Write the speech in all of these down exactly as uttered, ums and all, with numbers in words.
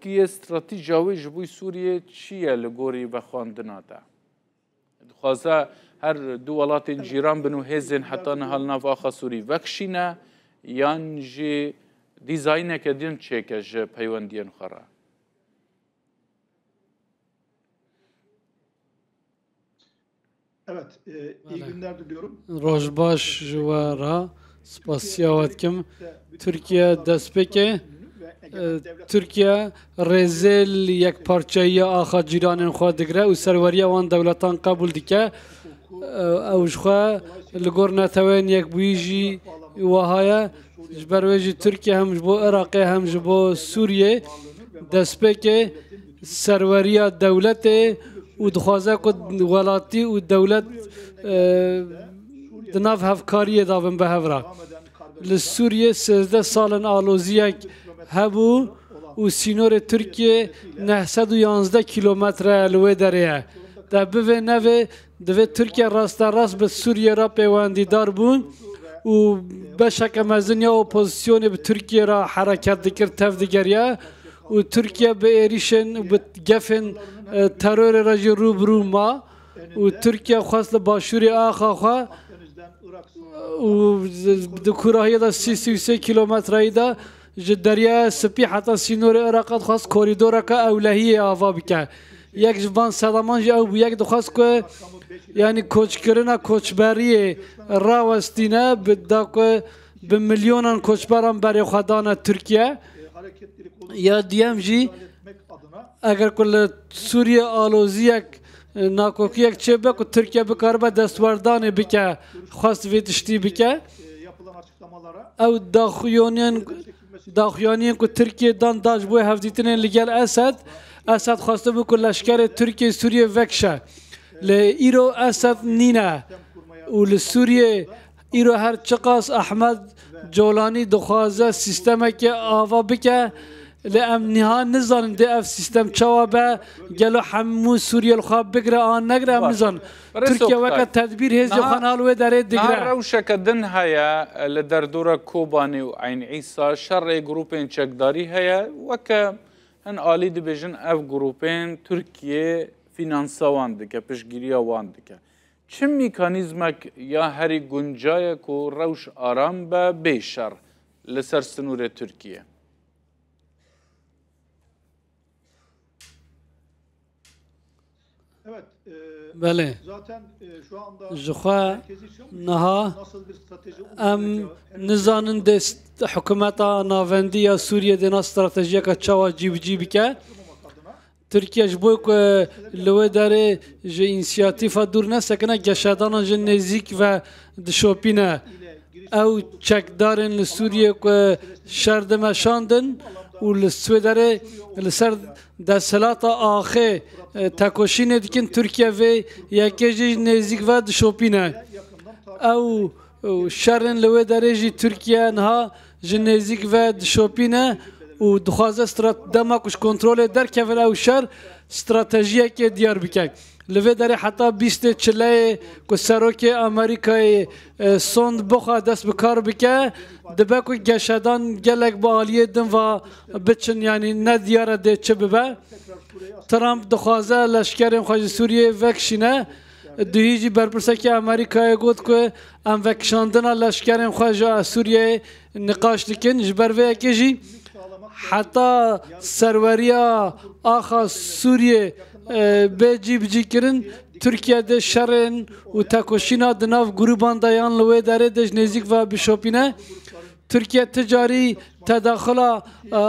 Tirkiye stratejiya wê ji bo Sûriyê çi ye li gorî vexwendina te? Dixwaze her du welatên cîran bin û hêzên heta niha li nav axa Sûrî vekişîne, yan jî dîzayîneke din çêke ji peywendiyên xwe re? Evet, e, iyi Bele. günler diliyorum. Roj baş ji we re, spasiya we dikim. Türkiye destpêkê, e, Türkiye rêzê li yekparçeyiya axa cîranên xwe digire û serweriya wan dewletan qebûl dike. E, ew ji xwe li gor Neteweyên Yekbûyî jî wiha ye. Ji ber wê jî Tirkiye hem ji bo Iraqê hem ji bo Sûriyê destpêkê serweriya dewletê û dixwaze ku welatî û dewlet, e, di nav hevkariyê de bin bi hev re. Li Sûriyê sêzdeh sal in aloziyek hebû û sînorê Tirkiyê neh sed û yanzdeh kîlometre li wê derê ye. Te bivê nevê, divê Tirkiye rasterast bi Sûriyê re pêwendîdar bûn û beşeke mezin ya opozisyonê bi Tirkiye re hereket dikir, tev digeriya û Tirkiye bi êrîşên û bi gefên, e, terorê re jî rû bi rû ma û Tirkiye xwest li başûrê axa xwe û di kûrahiyê de sî, sî û sê kîlometreyî de ji Deryaya Spî heta sînorê Iraqê dixwest korîdoreke ewlehiyê ava bike. Yek ji van sedaman jî ew bû. Yek dixwest ku, yanî, koçkirina koçberiyê rawestîne, bi da ku bi milyonan koçberan berê xwe dane Tirkiye. Ya diyem jî, eger ku li Sûriye aloziyek, e, nakokiyek çêbe ku Tirkiye bikaribe destwerdanê bike, xwest vê tiştî bike. Ew daxuyaniyên, daxuyaniyên ku Tirkiye dan da ji bo hevdîtinên li gel Esed, Esed xwestibû ku leşkerê Tirkiye Sûriye vekişe. Lê îro Esed nîne û li Sûriye îro her çiqas Ehmed Colanî dixwaze sîstemekê ava bike, lê em niha nizanin dê ev sîstem çawa be, gelo hemû Sûriye li xwe bigire an negire, em Baş. nizanin. Birêz Tirkiye Oktay. weke tedbîr hêzê Niha, xwe niha li wê derê niha digire. rewşeke din heye li derdora Kobanê û Eyn Îsa, şerê grûpên çekdarî heye, weke hin alî dibêjin ev grûpên Tirkiye fînansa wan dike, piştgiriya wan dike. Çi mekanîzmek ya herî gunca ye ku rewş aram be bê şer li ser sinûrê Tirkiye? Evet, e, Belê. zaten, e, şu anda Ji xwe herkes için niha nasıl bir strateji em uygulayacağı, her nizanin dê st-, hikûmeta navendî ya Sûriyê dê na stratejiyeke çawa cîbicî bike. Tirkiye ji bo ku li wê derê ji însiyatîfa dûr nesekine, geşedanan ji nêzîk ve dişopîne. Ew çekdarên li Sûriyê ku şer dimeşandin û li Swêderê li ser desthilata axê, e, tekoşînê dikin, Tirkiye vê yekê jî ji nêzîk ve dişopîne. Ew, ew şerên li wê derê jî Tirkiye niha ji nêzîk ve dişopîne û dixwaze strat-, dema ku ji kontrolê derkevin ew şer, stratejiyekê diyar bike. Li vê derê heta bîstê çileyê ku serokê Amerîkayê, e, sond bixwe dest bi kar bike, dibe ku geşedan gelek bi aliyê din ve biçin, yanî ne diyar e dê çi bibe. Trump dixwaze leşkerên xwe ji Sûriyê vekişîne. Duhî jî berpirsekê Amerîkayê got ku em vekişandina leşkerên xwe ji Sûriyeyê niqaş dikin. Ji ber vê yekê jî heta serweriya axa Sûriyê, e, bê cîbicîkirin, Tirkiye dê şerên û tekoşîna di nav grûban de yan li wê derê dê ji nêzîk ve bişopîne. Tirkiye ti carî tedaxula, e, e,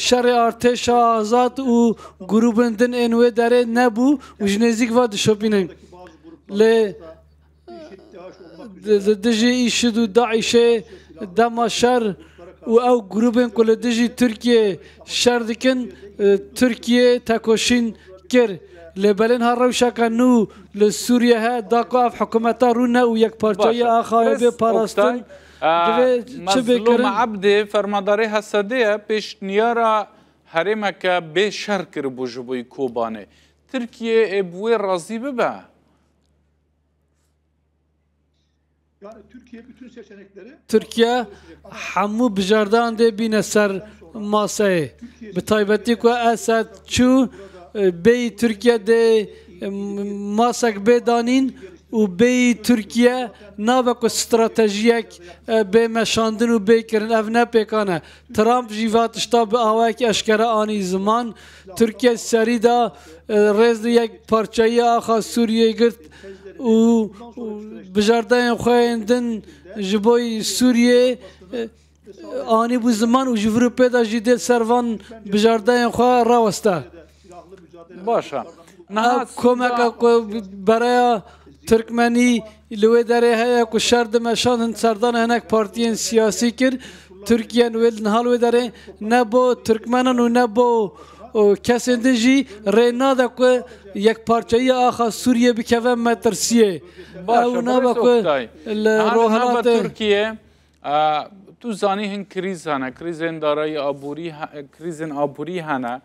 şerê artêşa azad û grûbên din ên wê derê nebû û ji nêzîk ve dişopîne. Lê di, di dijî îşid û DAIŞê dema şer û ew grûbên ku li dijî Tirkiyê şer dikin, e, Tirkiyê tekoşîn kir. Lê belê niha rewşeke nû li Sûriye he, da ku ev hikûmeta rûne û yekparçeyî Baş e. axayê Birêz bê parastin, Oktay, e, divê çi bê Mezlûm kirin? Ebdê, fermandarê H S D'ê ye, pêşniyara herêmeke bê şer kiribû ji bo Kobanê. Tirkiye ê bi wê razî bibe? Tirkiye hemû bijardan dê bîne ser maseyê. Bi taybetî ku Esed çû, e, bêyî Tirkiye dê, e, masek bê danîn û bêyî Tirkiye nabe ku stratejiyek, e, bê meşandin û bê kirin. Ev ne pêkan e. Trump jî va tişta bi awayekî eşkere anî ziman. Tirkiye serî da, e, rêz li yek parçeyî axa Sûriyê girt û, û bijardeyên xwe yên din ji bo Sûriyê, e, anîbû ziman û ji vir û pê de jî dê ser van bijardeyên xwe raweste. Baş e. Niha Ev komeka ku bereya Tirkmenî li wê derê heye ku şer dimeşandin, serdana hinek partiyên siyasî kir. Tirkiye li wê, niha li wê derê ne bo Tirkmenan û ne bo, o, kesên din jî rê nade ku yekparçeyiya axa Sûriyê bikeve metirsiyê. Baş e, Ew nabe birêz ku Oktay. Li Niha li nava rohilatê Tirkiye, e, tu zanî hin krîz hene, krîzên darayî aborî he-, krîzên aborî hene,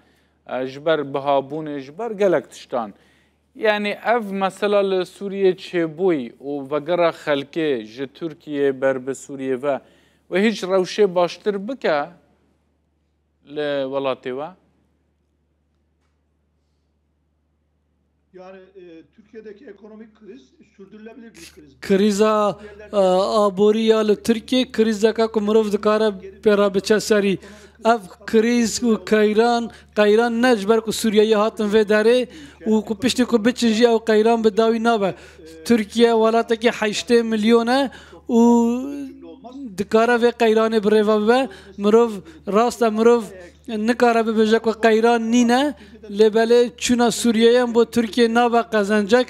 e, ji ber bihabûnê, ji ber gelek tiştan. Yanî ev mesela li Sûriyê çêbûyî û vegera xelkê ji Tirkiyê ber bi Sûriyê ve, wê hîç rewşê baştir bike li welatê we? Yani, e, Türkiye'deki ekonomik kriz sürdürülebilir bir kriz. Krîza, e, aborî ya li Tirkiyê krîzeke ku mirov dikare pê re biçe serî. Ev krîz û keyran, qeyran ne ji ber ku Sûriyeyî hatin vê derê û ku piştî ku biçin jî ew qeyran bi dawî nabe. Tirkiye welatekî heştê milyon e û dikare vê qeyranê bi rê ve bibe. Mirov, rast e, mirov nikare bibêje ku qeyran nîne, lê belê çûna Sûriyeyan bo Tirkiye nabe qezencek.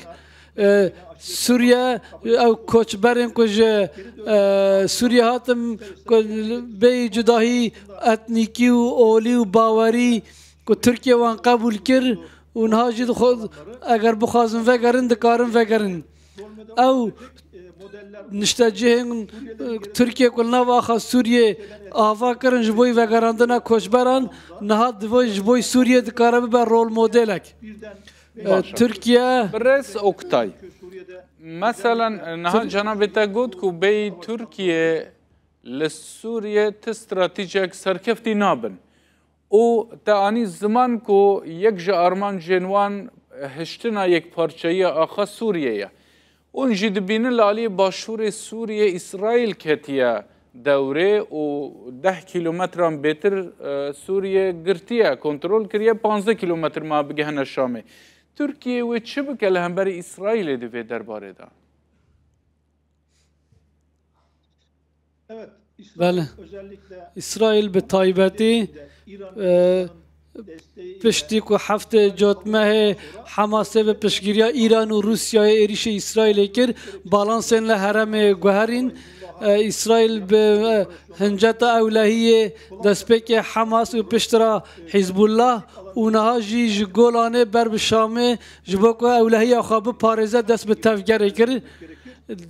E, Sûriye, ew koçberên ku ji, e, Sûriye hatin, ku bêyî cudahî etnîkî û olî û bawerî ku Tirkiye wan qebûl kir û niha jî dixwe-, eger bixwazin vegerin, dikarin vegerin. Ew niştecihên, e, Tirkiye ku li nav axa Sûriyê ava kirin ji bo vegerandina koçberan, niha di bo, ji bo Sûriyê dikare bibe rol modelek. E, Baş e. Tirkiye Birêz Oktay. Meselen, niha cenabê te got ku bêyî Tirkiye li Sûriyê ti stratejiyek serkeftî nabin. Û te anî ziman ku yek ji armancên wan hiştina yekparçeyiya axa Sûriyê ye. Hûn jî dibînin li aliyê başûrê Sûriyê Îsraîl ketiye dewrê û deh kîlometran bêtir, e, Sûriyê girtiye, kontrol kiriye, panzdeh kîlometr ma bigihine Şamê. Tirkiye wê çi bike li hemberî Îsraîlê di vê derbarê de? Bele. Îsraîl bi taybetî, e, piştî ku heftê cotmehê Hamasê bi piştgiriya Îran û Rûsyayê êrîşê Îsraîlê kir, balansên li herêmê guherîn. E, Îsraîl bi, e, hinceta ewlehiyê destpêkê Hamas û piştre Hizbullah û niha jî ji Golanê ber bi Şamê ji bo ku ewlehiya xwe biparêze dest bi tevgerê kir.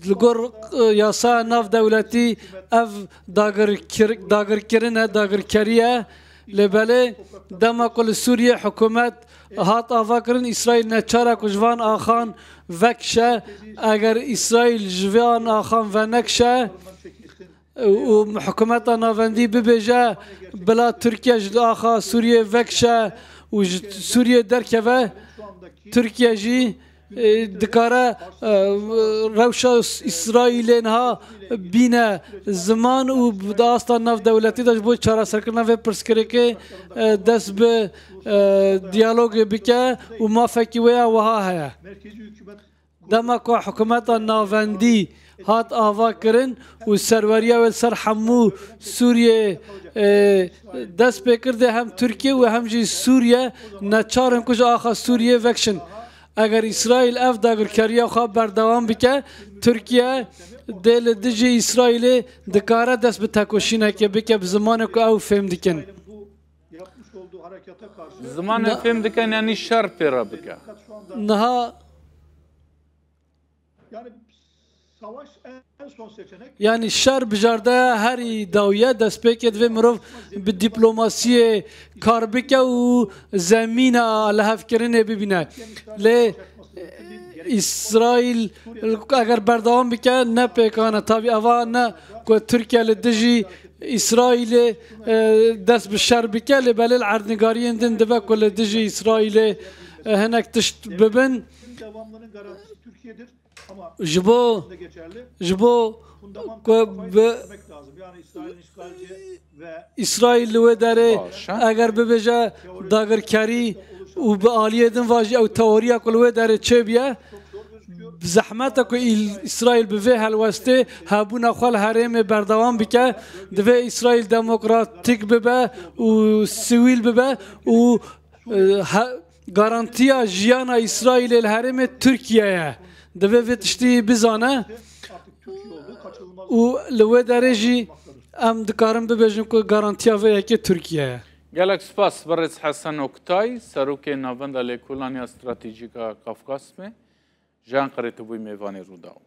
Li gor, e, yasaya navdewletî ev dagirkir-, dagirkirin e, dagirkerî ye. Lê belê dema ku li Sûriyê hikûmet hat avakirin, Îsraîl neçar e ku ji van axan vekişe. Eger Îsraîl ji van axan venekişe û hikûmeta navendî bibêje bila Tirkiye ji axa Sûriyê vekişe û ji Sûriyê derkeve, Tirkiye jî e, dikare, e, rewşa Îsraîlê niha bîne ziman û di asta navdewletî de ji bo çareserkirina vê pirsgirêkê, e, dest bi, e, diyalogê bike û mafekî wê ya wiha heye. Dema ku hikûmeta navendî hat ava kirin û serweriya wê li ser hemû Sûriyê, e, dest pê kir, dê hem Tirkiye û hem jî Sûriye neçar in ku ji axa Sûriyê vekişin. Eger Îsraîl ev dagirkeriya xwe berdewam bike, Tirkiye dê li dijî Îsraîlê dikare dest bi tekoşînekê bike bi zimanê ku ew fêm dikin. Zimanê Na- fêm dikin, yanî şer pê re bike. Niha Yanî şer bijardeya herî dawiye, destpêkê divê mirov bi dîplomasiyê kar bike û zemîna lihevkirinê bibîne. Lê, e, Îsraîl eger berdewam bike ne pêkan e. Tabî eva ne ku Tirkiye li dijî Îsraîlê e, dest bi şer bike, lê belê li erdnigariyên din dibe ku li dijî Îsraîlê e, hinek tişt bibin. Devamlılığın garantisi Türkiye'dir. Ama Ji bo, da geçerli. Ji bo ku bi Demek lazım. Yani İsrail'in işgalci ve Îsraîl li wê derê Baş, ha? eger bibêje dagirkerî û bi aliyê din va jî ew teoriya ku li wê derê çêbûye, zehmet e ku Îl- Îsraîl bi vê helwestê hebûna xwe li herêmê berdewam bike. Divê Îsraîl demokratîk bibe û sivîl bibe û e, he- garantiya jiyana Îsraîlê li herêmê Tirkiye ye. Divê vê tiştî bizane û li wê derê jî em dikarin bibêjin ku garantiya vê yekê Tirkiye ye. Gelek spas birêz Hesen Oktay, Serokê Navenda Lêkolaniya Stratejîk a Kafkasmê, ji Enqerê tu bûyî mêvanê Rûdaw.